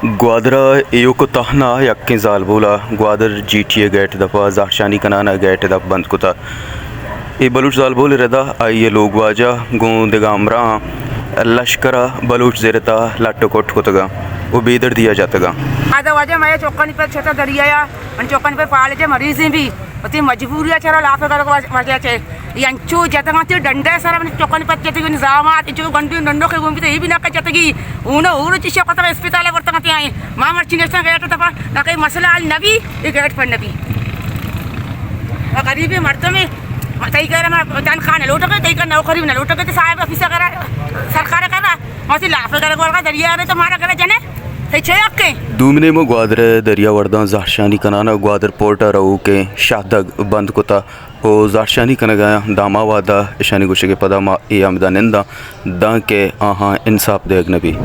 گوادر ءَ ایوک ءُ تہنا یکیں زالبول ءَ گوادر جیٹی ءِ گیٹ دپ ءَ زہرشانی کنان ءَ گیٹ دپ بند کتگ۔ اے بلوچ زالبول ءِ رد ءَ آئی ءِ لوگواجہ گوں دگہ ہمراہاں لشکر ءَ بلوچ زرت ءَ لٹ ءُ کٹ کتگ ءُ بے دردی ءَ جتگ۔ آدا واجہ مئے چکانی پت شتا دریا ءَ، من چکانی پت فالج ءِ مریضیں بی، وتی مجبوری ءَ چرا لاپ ءَ گرگ واجہ چے۔ اے انچو جتگ اَنت، ڈنڈ ءِ سرا من چکانی پت جتگی، نظامات انچو گنڈو ننو کہ گون بیت، اے بھی نہ جتگی۔ اون اور چیشا پتہ اسپتال ءَ برتگ اَنت آئی۔ ما مرچی نشتاں گیٹ ءِ دپ ءَ، نہ کہ مسئلہ حل نہ بی، اے گیٹ پر نہ بی۔ ما غریبیں مردمے، تئی کرا ما تنخواہ نہ لوٹگ، تئی کرا نوکری نہ لوٹگ، تئی صاحب آفیس ءِ کرا، سرکار ءِ کرا، ما وتی لاپ ءَ گرگ ورگ ءَ دریا ءَ تو مارا گرا جنے، تئی چے حق ایں؟ دومی نیمگ ءَ گوادر ءِ دریا ورداں زہرشانی کنان ءَ گوادر پورٹ ءَ روکیں شاہدگ بند کتگ۔ ءُ زہرشانی کنگ ءَ اَنت۔ داں ما وہد ءَ اشانی گوشگ ءِ پدا ما اے ہمدا ننداں دانکہ آہاں انساپ دیگ نہ بیت۔